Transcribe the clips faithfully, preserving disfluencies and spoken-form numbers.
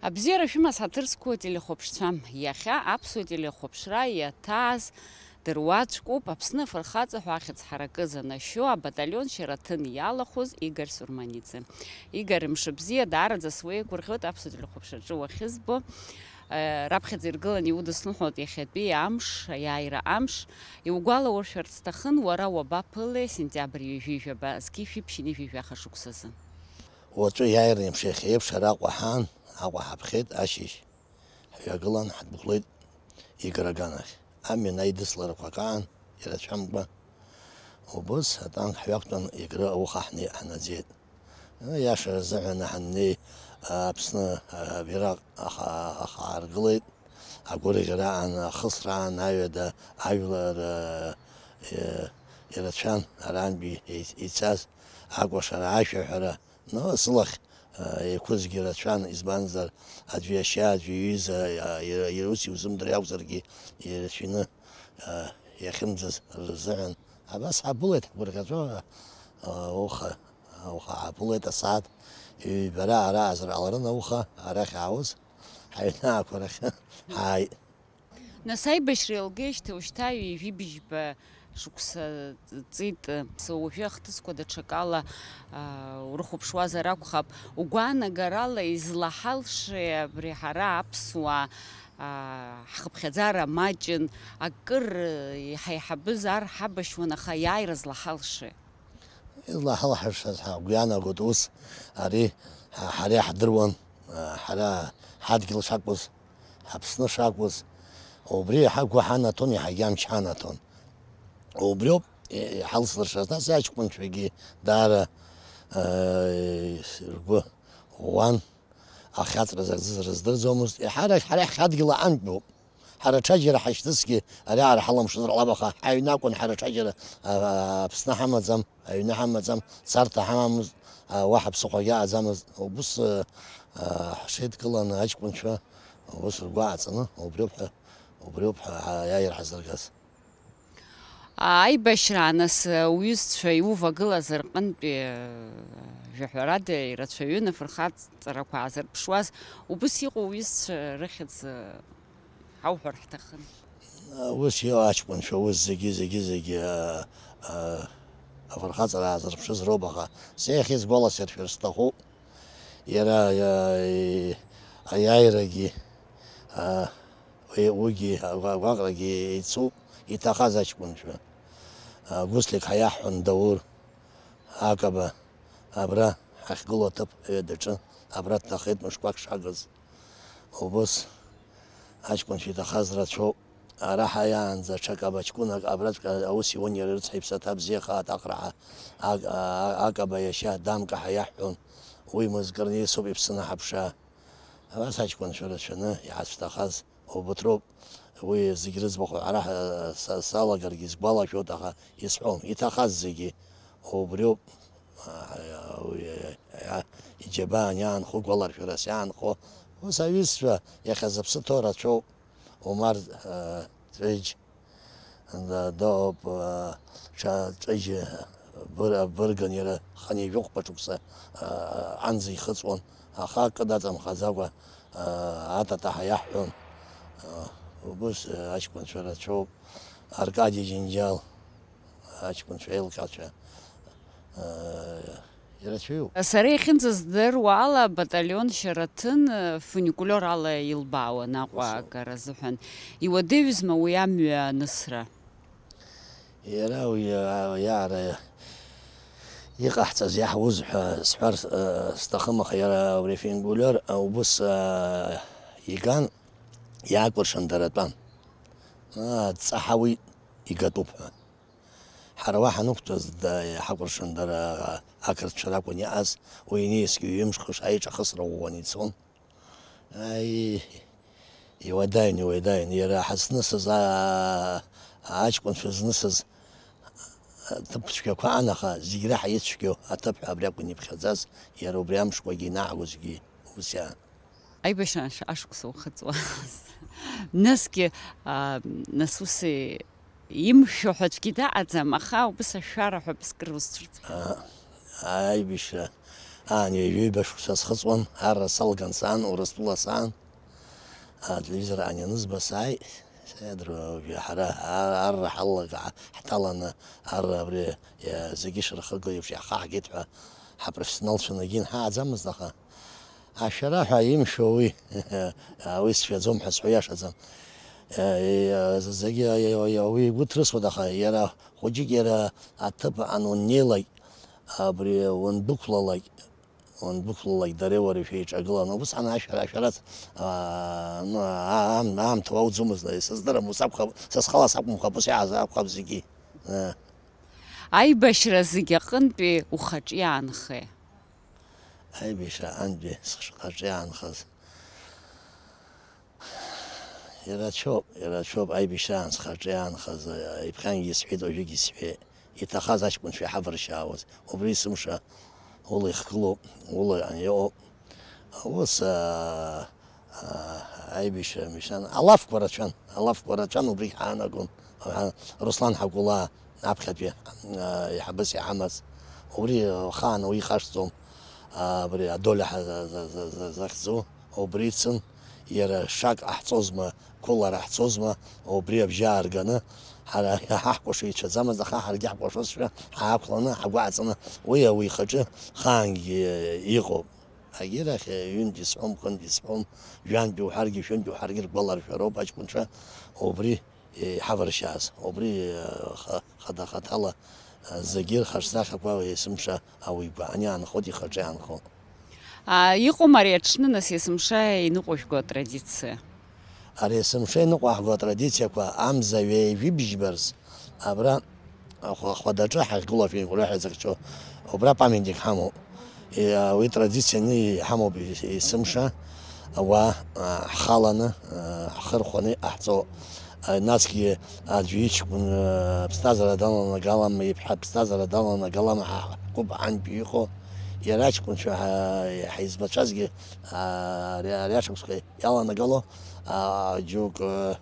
Абзиара шәымаз, ҳаҭыр зқәу ателехәаԥшцәа, иахьа аԥсуа телехәаԥшра иаҭааз дыруаӡәкуп Аԥсны афырхаҵа ҳәа ахьӡ ҳаракы занашьо абаталион Шьараҭын иалахәыз Игор Сурманиӡе. Игор, мшыбзиа, даараӡа суеигәырӷьоит аԥсуа телехәаԥшраҿы уахьызбо. Э, раԥхьаӡа иргыланы иудысныҳәалт иахьатәи амш, аиааира амш. Иугәалауршәарц сҭахын, уара уабаԥылеи сентиабр ҩажәи жәаба, зқьи шәиԥшьини жәаҩа жәаха шықәсазы? Уаҵәы иааира еиԥш, иахьа еиԥш ара Аҟәа ҳаан, Аҟәа ҳаԥхьеит ашьыжь. Ҳҩагылан, ҳдәықәлеит Игор аганахь. Амҩан аидысларақәа акаан ирацәамкәа, убыс атанк ҳҩақәтәан Игры ауха ҳне-, ҳнаӡеит. Иаша рзыҳәан ҳаннеи, Аԥсны, а, абираҟ аха-, аха ааргылеит. Агәырӷьара аан, ахысра аан, аҩада ажәлар, а, е-, ирацәан арантәи еи-, ицаз, акәашара, ашәаҳәара. Но, сылахь, а, еиқәызгьы рацәан, избанзар, аӡәы иашьа, аӡәы иҩыза, а, ира-, ира-, ус иузымдыр акәзаргьы, ирацәаҩны, а, иахьымӡаз рзыҳәан. Абас ҳабылеит ҳгәырӷьаҵәа, а, уха, уха ҳабылеит асааҭ ҩба ара, ара азырҟаларын ауха, арахь аауз, ҳаҩны ақәа рахь ҳааит. Нас аибашьра еилгеижьҭеи ушьҭа ҩажәи быжьба шықәса ҵит. Уажәы ахҭысқәа даҽакала, аа, урыхәаԥшуазар акәхап. Угәаанагарала излаҳалшеи абри ҳара аԥсуаа, аа, ҳхыԥхьаӡара маҷын, акыр, еиҳа-еиҳабыз ар ҳабашьуан, аха аиааира злаҳалшеи? Излаҳалҳаршаз ҳгәы иаанагоит ус, ари ҳа-, ҳара иаҳдыруан, ҳара ҳадгьыл шакәыз, Аԥсны шакәыз, убри иаҳа гәы ҳанаҭон, иаҳагьы амч ҳанаҭон. Убриоуп, е-, иҳалслыршаз, нас аҷкәынцәагьы даара, э, ргәы ӷәӷәан, ахьаҵра закәзыз рыздырӡомызт, иаҳарак ҳара ҳадгьыл аҟынтәоуп. Ҳара ҽаџьара ҳашьҭысгьы ари аара ҳалымшозар ҟалап, аха ҳаҩны акәын, ҳара ҽаџьара, а, Аԥсны ҳамаӡам, аҩны ҳамаӡам, царҭа ҳамамызт, а, уаҳа ԥсыхәагьы аҟаӡамызт. Убыс, а, а, ҳшеидкыланы аҷкәынцәа, убыс ргәы ааҵаны, убриоуп ҳәа, убриоуп ҳәа, а, аиааира ҳазыргаз. Аибашьра, нас, уҩызцәа иувагылаз рҟынтәи, а, жәаҳәарада ирацәаҩын афырхаҵарақәа аазырԥшуаз, убыс иҟоу уҩызцәа рыхьӡ, а, ҳауҳәар ҳҭахын. Ус иҟоу аҷкәынцәа, ус зегьы, зегьы, зегьы, а, а, афырхаҵара аазырԥшыз роуп, аха са иахьа исгәаласыршәар сҭахуп, иара, а, и-, аиааирагьы, а, уи, уигьы агәа-, агәаҟрагьы еицуп, иҭахаз аҷкәынцәа. А, Гәыслик ҳәа иаҳҳәон Даур Акаба, абра ҳахьгылоу аҭыԥ ҩадаҿы, абра дҭахеит мышқәак шагыз. Убыс аҷкәынцәа иҭахаз рацәоуп. Ара ҳааиаанӡа ҽа Каба ҷкәынак абраҵәҟьа аус иуан, иара рыцҳа иԥсаҭа бзиахааит, Аҟра ҳа-, Ак-, а-, Акаба иашьа Дамка ҳәа иаҳҳәон. Уи мызкы рнеисоуп иԥсны ҳаԥша. Абас аҷкәынцәа рацәаны иҳацәҭахаз убыҭроуп. Уи зегь рыӡбахә ҳәа ара ҳа-, са-, салагаргьы сгәалашәоит, аха исҳәом, иҭахаз зегьы убриоуп. А, уи, а, иџьабаа аниаанхо, гәаларшәарас иаанхо, ус аҩызцәа иахьа зыԥсы ҭоу рацәоуп. Омар, а, Ҵәыџь, да-, доуп, а, ҽа Ҵәыџь, быр-, бырган иара хынҩажәохәба шықәса, а, анӡа ихыҵуан, аха акы даҵамхаӡакәа, а, атата ҳәа иаҳҳәон. А, убыс, а, аҷкәынцәа рацәоуп, Аркади Џьынџьал, аҷкәынцәа еилҟьацәа, а, ирацәаҩуп. Сара иахьынӡаздыруа ала, баталион Шьараҭын, а, фуникулиор ала илбаауан Аҟәа Ус ауп. Агара азыҳәан. Иуадаҩызма уи амҩа анысра? Иара уи, а, иаара иҟаҳҵаз иаҳуз ҳәа сҳәар, э, сҭахым, аха иара абри афуникулиор, а, убыс, а, иган, иаакәыршан дара атәан. А, дҵаҳауеит, игатәуп ҳәа. Ҳара уа ҳанықәтәаз, да, иҳакәыршан дара, а, ақырҭцәа ракәын иааз, уи инаҩсгьы ҩымш-хыш аиҿахысра ӷәӷәаны ицон. Аи, иуадаҩын, иуадаҩын, иара ҳазнысыз, аа, аҷкәынцәа знысыз аҭыԥ цәгьақәа ан, аха зегь реиҳа ицәгьоу аҭыԥ ҳәа абри акәын иԥхьаӡаз, иара убри амшқәагьы инаҳгозгьы ус иаан. Аибашьра аш-, ашықәса ухыҵуаз. Насгьы, аа, нас ус имшәо ҳәа аӡәгьы даҟаӡам, аха убыс ашәара ҳәа быскыр узцәырҵ. Аа, аибашьра Аан ҩажәеиба шықәса схыҵуан, арра салган саан, Урыстәыла саан. Ателевизор аан ианызба сааит, сеидру ҳара арра ҳаллага ҳҭаланы, арра абри зегьы шырхыго еиԥш иаҳхаҳгеит ҳәа ҳапрофессионалцәа нагьынҳааӡамызт, аха ашәара ҳәа имшәо уи, уи сшәаӡом ҳәа сҳәо иашаӡам. Зегьы уи игәы ҭрысуан, аха иара хәыҷык иара аҭыԥ аан уннеилак, абри уандәықәлалак, уандәықәлалак дареи уареи шәеиҿагыланы, убысҟан ашәара, ашәарыц, аа, ну, аа, аам-, аамҭа уауӡомызт, сыздырам, ус акәхап, са схала сакәымхап, ус иааз акәхап зегьы. Э. Аибашьра зегь аҟынтәи ухаҿы иаанхеи? Аибашьра аҟынтәи схаҿы иаанхаз. Ирацәоуп, ирацәоуп, аибашьраан схаҿы иаанхаз, ибӷьангьы исҳәеит, уажәыгь исҳәеит, иҭахаз аҷкәынцәа иҳавыршьаауаз, убри есымша ула ихгылоуп, ула иҟоуп. Ус, аа, аа, аибашьра мишан, алафқәа рацәан, алафқәа рацәан, убригь ҳаанагон. Руслан Ҳагәылаа, аԥхьатәи, аа, еиҳабыс иҳамаз, убри ахаан уи ихашҭӡом, аа, абри Адоля ҳа-, за-, за-, за-, захьӡу, убри ицын, иара шак ҟаҳҵозма, қәылара ҳцозма, убри абжьы аарганы, ҳара ҳаҳкәаша ицәаӡамызт, аха ҳаргьы ҳкәашозшәа ҳаақәланы, ҳгәы ааҵаны, уи ауаҩ ихаҿы хаангьы иҟоуп. Агьырахь ҩынтә исҳәом, хынтә исҳәом, жәантә иуҳәаргьы, шәынтә иуҳәаргьы ргәаларшәароуп аҷкәынцәа убри иҳавыршьааз, убри, ха-, хада-хаҭала, зегьы рхаҿсахьақәа есымша ауаҩ игәааны иаанхоит, ихаҿы иаанхоит. А, иҟоума ари аҽны, нас, есымша иныҟәыжәго атрадициа? Ари есымша иныҟәаҳго атрадициақәа амза ҩажәибжьбарс абра Ахәа-, ахәадаҿы ҳахьгылоу афинкәра ҳәа зыхьчо, убра памятник ҳамоуп. И-, а, уи традицианы иҳамоуп ес-, есымша, ауаа, а, ҳхаланы, а, ҳхы рхәаны иҟаҳҵо. А, насгьы аӡәы иҷкәын, а, аԥсҭазаара даланагалама, иԥҳа аԥсҭазаара даланагалама ҳа-, ҳгәыԥ ҳантәи иҟоу, иара аҷкәынцәа ҳа-, ҳаизбацәазгьы, а, ари, ари ашықәсқәа иаланагало, а, џьоук, а,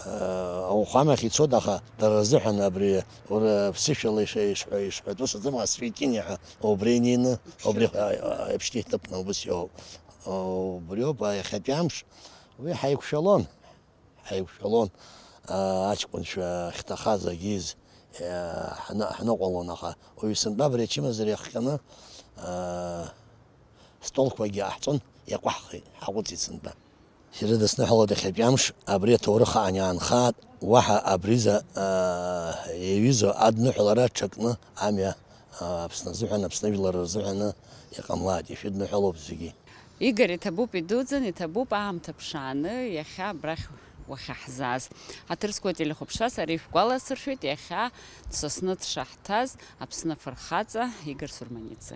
Ауахәамахь ицоит, аха дара рзыҳәан абри ура ԥсышәала ишҳәа-, ишҳәа-, ишҳәатәу саӡым, освещение ҳәа убри инеины, убри, а, а, аԥшьҭа иҭыԥны убыс иоуп. Убриоуп, а, иахьатәи амш уи ҳаиқәшәалон, ҳаиқәшәалон, а, аҷкәынцәа ахьҭахаз агьиз, а, ҳны-, ҳныҟәалон, аха уаҩы сынтәа абри ачымазара иахҟьаны, а, столқәагьы ҟаҳҵон, иаҟәаҳхит, ҳаҟәыҵит сынтәа. Ирыдысныҳәалоит иахьатәи амш, абри аҭоурых аан иаанхааит, уаҳа абриза, аа, иаҩызоу адныҳәалара ҽакны амҩа, аа, Аԥсны азыҳәан, Аԥсны жәлар рзыҳәаны иҟамлааит, ишәыдныҳәалоуп зегьы. Игор, иҭабуп, идуӡӡан, иҭабуп аамҭа ԥшааны иахьа абрахь уахьаҳзааз. Ҳаҭыр зқәу ателехәаԥшцәа, сара ишәгәаласыршәоит, иахьа Сосны дшаҳҭаз Аԥсны афырхаҵа Игор Сурманиӡе.